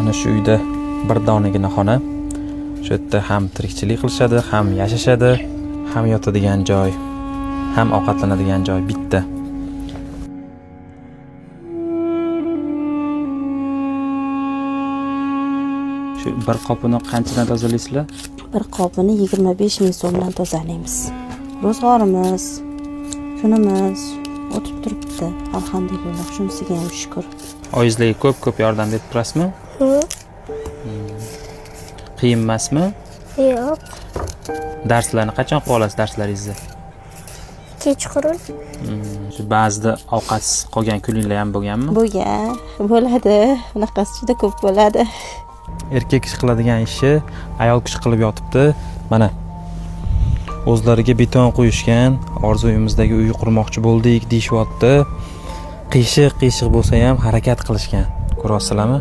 Mana shu uyda bir donagina xona. Shu yerda ham tirikchilik qilishadi, ham yashashadi, ham yotadigan joy, ham ovqatlanadigan joy bitta. Shu bir qopini qanchadan tozalaysizlar? Bir qopini 25 000 so'mdan tozalaymiz. Ro'zg'orimiz, kunimiz o'tib turibdi, alhamdulillah, shunisiga ham shukur. Oyingizlarga ko'p-ko'p yordam berib turasizmi? Qiyin emasmi? Yo'q. Darslarni qachon qilib olasiz, darslaringizni? Kechqurun. Shu ba'zida ovqatsiz qolgan kuninglar ham bo'lganmi? Bo'lgan, bo'ladi, bunaqasi juda ko'p bo'ladi. Erkak kishi qiladigan ishi ayol kishi qilib yotibdi. Mana o'zlariga beton quyishgan, orzuyimizdagi uy qurmoqchi bo'ldik deyishyapti. Qiyshiq qiyshiq bo'lsa ham harakat qilishgan. Ko'ryapsizlarmi?